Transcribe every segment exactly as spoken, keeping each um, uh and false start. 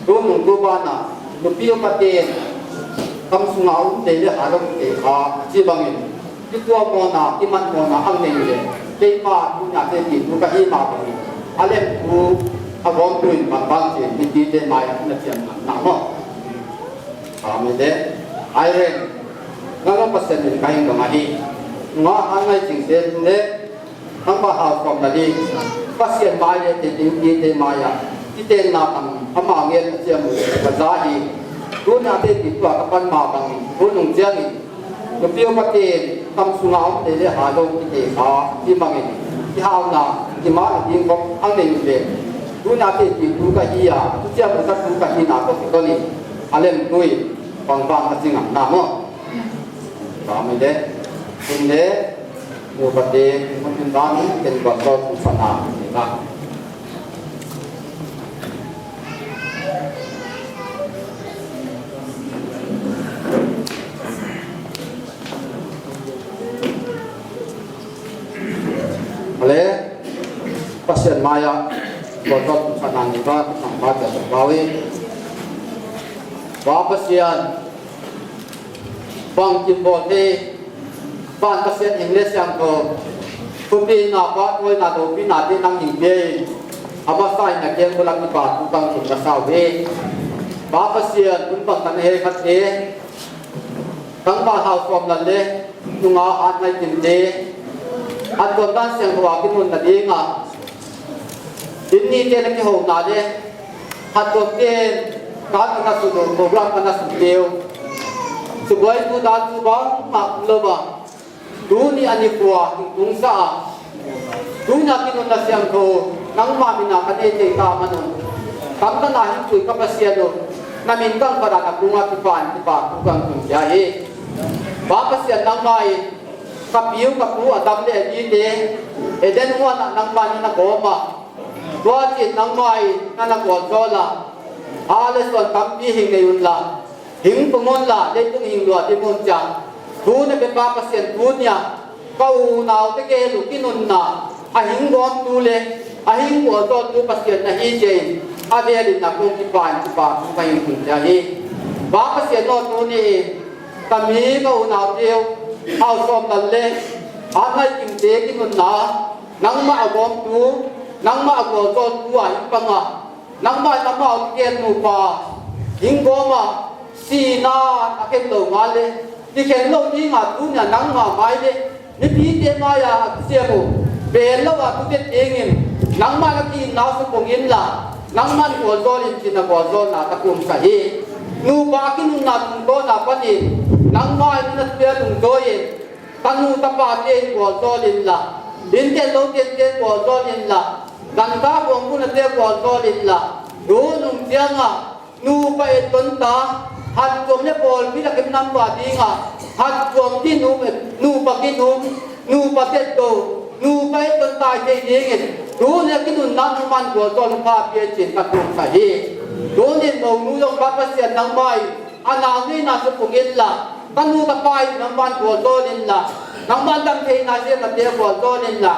Tu nung tu banah nupi upate kam sunga um tei le hai lo tei kha a ci bangin kituam mawna kiman mawna ang nei le keipa tuna te ti tu ka hi ma bangin a lem tu a gawm tu in bang bang ci mipite mai na ciam na na maw. Amen de. Ai reng nga lo Pasian in ka hing dong ahi. Nga a ngai cing te le Nangmah hau sawm na ding Pasian mai le te ding i te mai ah i tenna tang ama ngen a ciam uh ka za hi. Tuna te ti tua ka pan ma bangin tu nung ciangin nupi upate kam sunga om te le ha lo i te kha i mangin i hauna i ma i ding kop ang nei ve. Tuna te ti tu ka hi a tu ciam uh ka tu ka hi na ko ki ko ni a lem tui bang bang ka cingam na mo. Ka mai de. Tun de. Nupate, makin dan, ken kuan tawh tung sana, ni ta. Ale, Pasian mai-ah, kuan tawh tung sana, ni ta, nang ba tia sa bawi. Ba Pasian, bang kim bawl thei, Van Pasian in le siangtho, thupina, pahtawina, lopina te nang in pia in, a masa in a kiang bulah kipa thu kang thum ka sa uh hi. Pa Pasian, hun bang kan hei khat te, kang pa hau sawm lan le, nunga at ngai kim te, a tuan dan siangtho a kinun na ding a, Inn nite na kihona le, khat tuamte in kan a na sut uh, program a na sut uh. Subuai tu dan tu bang mah lo ba. Tuni a ni kua hing tung sa a. Tuni a kinun na siangtho, nangmah min a ka nei thei ta man un. Kam ka na hing tui ka Pasian uh. Na min kang padan a kung a kipan kipa ku kang kung sia hi. Ba Pasian nangmah in, ka piu ka pu Adam le Evi te, Eden huan ah nangmah in na gawm a. Tua cin nangmah in na na gualzawl a, a le suan tampi hing nei un la, hing tung un la, leitung hing lua dim un ciang. Thu na pia pa Pasian tu nia, ka unaute gel uh kinunna, a hing gawmtu le, a hing gualzawltu Pasian na hi ciah in, a velin na kong kipa in kipa thu ka hing tung ciah hi. Pa Pasian aw tu ni in, ka mi ka unaute uh, hau sawm lal le, a ngai kimte kinunna, nangmah a gawmtu, nangmah a gualzawltu a hing pang a, nangmah in amau kikel nupa, hing gawm a, sihna a khen lo ngal le, kikhen lo ding a tu nia nangmah mai le, mipite mai a a kisiam uh, bel lo a tu tet dingin, nangmah na ki-itna uh supung in la, nangmah in gualzawl in cin a gualzawlna ka tumsa hi. Nupa a kinunna tungtawn a panin, nangmah in na tua lungdawi in, tanu tapate in gualzawl in la, innte lo tente in gualzawl in la, ganta buangbunate gualzawl in la, tu nung ciang a, nupa etton ta, hat tuam le pawlpi lak in nampa ding a, hat tuam kinum, nupa kinum, nupa tetto, nupa etton tai thei dingin, tu le kinunna nangmah in gualzawl in pha pia cin ka tumsa hi. Tunin monu zong pa Pasian nangmah in, a nau neina supung in la, tanu tapa in nangmah in gualzawl in la, nangmah in dam theina siatnate gualzawl in la,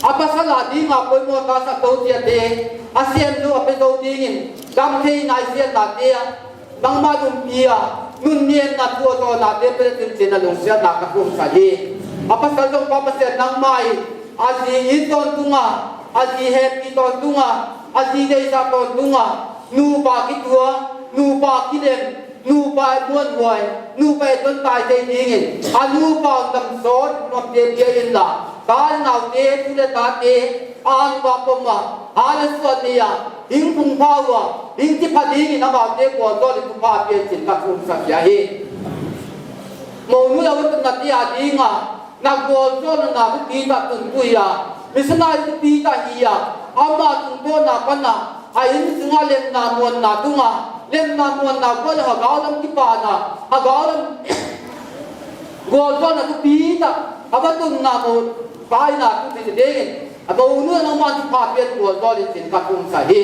a pasal a ding a poimaw ta sa to ciate, a siam lo a pia zo dingin, dam theina siatnate a, nangmah in umpi a, nunniamna thu a zawnate pia le cin cin a lungsiatna ka tumsa hi. A pasal zong pa Pasian nangmah in, a zi it tawntung a, a zi hehpih tawntung a, a zi deihsak tawntung a, nupa kitua, nupa kilem, nupa muanhuai, nupa etton tai thei dingin, a nupa damsawt nuamte pia in la, ta le naute, tu le tate, a nupa pom a, ha le suan nei a, hing phungpha uh a, hing cipha dingin amaute gualzawl in thupha pia cin ka tumsa hi. Monu a utna tia ding a, na gualzawlna thupi ta tun tu hi a, missionary thupi ta hi a, ama tungtawna pana, a inn sunga lemna muanna tunga, lemna muanna kuan a hagau lam kipana, hagau lam gualzawlna thupi ta, a va tunna mo, paina tu ti dingin, a monu a nangman thupha pian gualzawl in cin ka tumsa hi.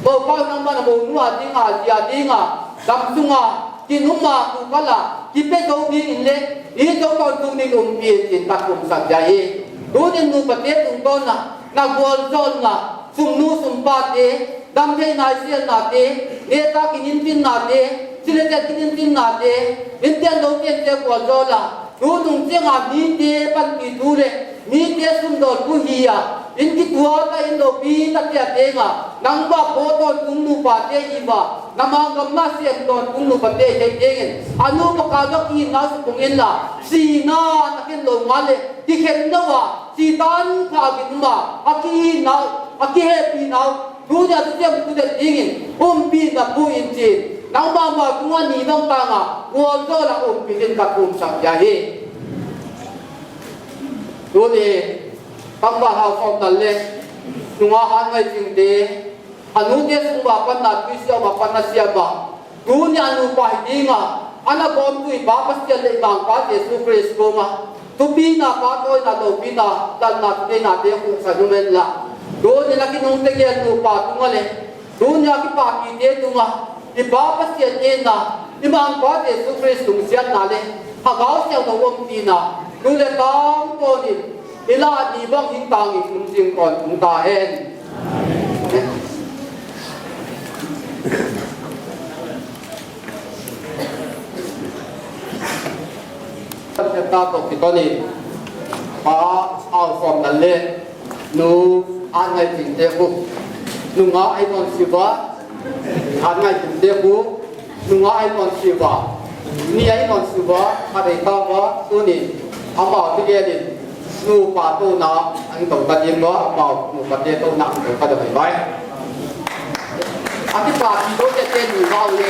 Mopa nangman a monu a dinga, a zia dinga, dam sunga, kinuma, kukala, kipia zo dingin le, i zo tawntung ding umpi in cin ka tumsa hi. Tunin nupate tungtawna, na gualzawlna, sumnu sumpate, Dam thei nai sialnate, neta kingintinnate, silete kingintinnate, innten lo tente kualzawl a, tu nung cianga mite panpih thu le mite sumdawl thu hi a, inn kituat a, inn lopi tate a tenga, nangmah phaw tawntung nupate hi va, na manggamna sem tawntung nupate hi tengin, a nupa kal va kihinnau supung inla, sina na khen lo ngal le, kikhen lo a, sitan pha gin um a, a kihinnau, a kihehpihnau, Tuni a thuciam thudet dingin umpihna phu in ci-in nangmah mah tungah ni bang tanga gualzawla umpih in ka thumsak hi a hi. Tuni tangval hau sawm nal le nungah han ngaih cingte, a nute sungah panna tuisiam a panna siam a, tuni a nupa hi dinga a na bawmtu i Pa Pasian le i Mangpa Jesu Khrist kungah thupina, pahtawina, lopina, lalna, thuneinate khuksa numen la. Tuni na kinungte gel nupa tungah le tuni a kipakite tungah i Pa Pasian itna, i Mangpa Jesu Khrist lungsiatna le Kha Siangtho omtina tu le tangtawnin i lah ni bang hing tangin lungsim tawntung ta hen. Kan heta tawh kitonin pa au sawm nal le nu an ngai cingte khu nungah ai nawn siva, an ngai cingte khu nungah ai nawn siva, ni ai nawn siva, a dei tava tunin amau tigelin nupa tona ang to ka ding lo, amau nupate tona ang to ka ding vai. A kipahpih lo tete nungah uh le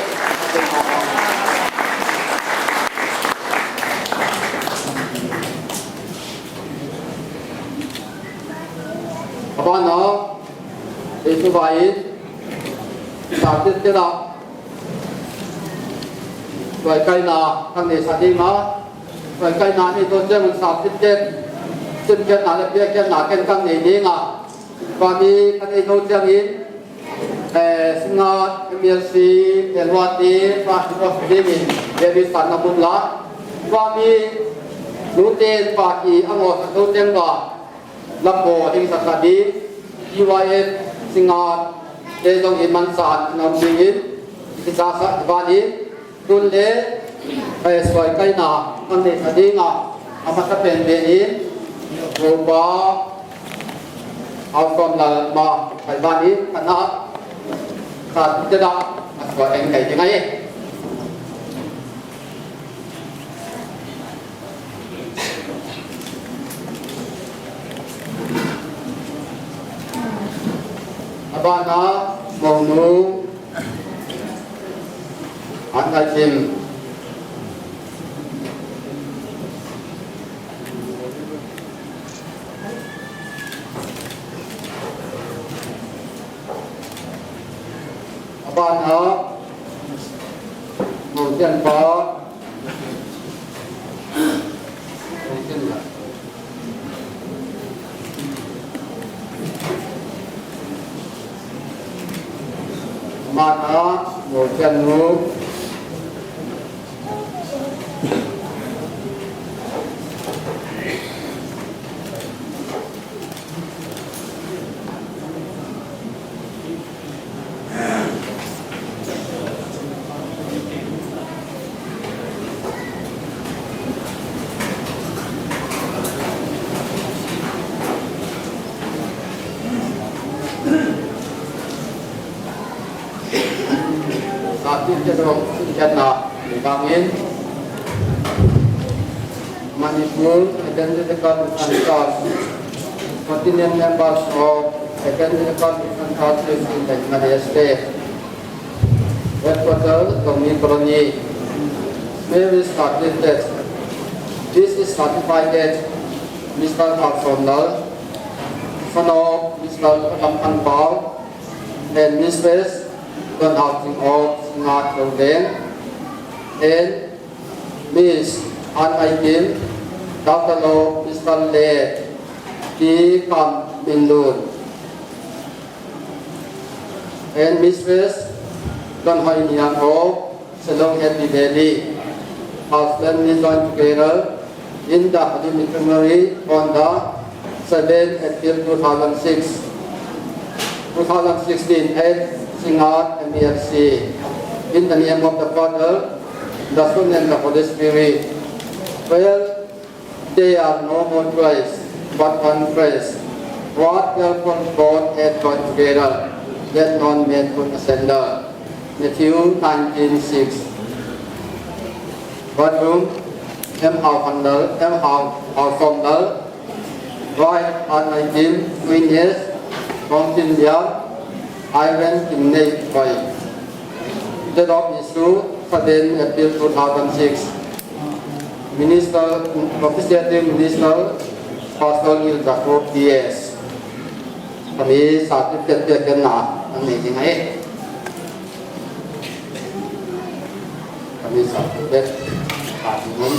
a bana ei tu vai in sa tete la Suaikaina kan neihsa ding a, suaikaina nei tawh ciangun sa titket, simkhiatna le piakkhiatna ken kan nei ding a, tua mi kan nei tawh ciangin, eh, Singngat, M L C, Elwati, Pastor of Living, David San Namun la, tua mi nute paki a ngawsa tawh ciang ba, Lapaw ding saksa ding, T Y F, Singngat te zong in mansan in om dingin kisasa i van in tun le, eh, suaikaina kan neihsa ding a, a masa penpen in Topa Hau Sawm Lal ma kai van in kan a sa te dah a suai eng kai ding a hi. A bana monu an ngai cin. A bana monu cian pa. Mata, Mosian nu. Sa titket zong, titket na, ni bangin. Manipur Evangelical Mission Church, Continuing Members of Evangelical Mission Church in the United States. Headquarters, Longmi Colony. May we start with that. This is certified that Mister Hau Sawm Lal, son of Mister Lam Phan Pau, and Missus Don Hau Cing of Singngat Lo Veng, and Miss An Ai Kim, daughter of Mister Le Ki Kam Min Lun, and Missus Don Hoi Niang of Shillong Happy Valley. Husband, we join together in the Holy Matrimony on the seventh April two thousand six. two thousand sixteen, eight, Singngat M E F C. In the name of the Father, the Son, and the Holy Spirit. Well, there are no more Christ, but one Christ. What therefore God hath joined together, let no man put asunder. Matthew nineteen six. Bathroom, M Hau Khan Lal, M Hau, Hau Sawm Lal, Vai An Nai Kim, Witness, Kong Tin Lian, Ivan Kim Nei Vai. Date of issue, seven April two thousand six. Minister, Officiating Minister, Pastor Gil Jacob D S. Kami certificate piakna an nei ding ahi. Kami certificate, kami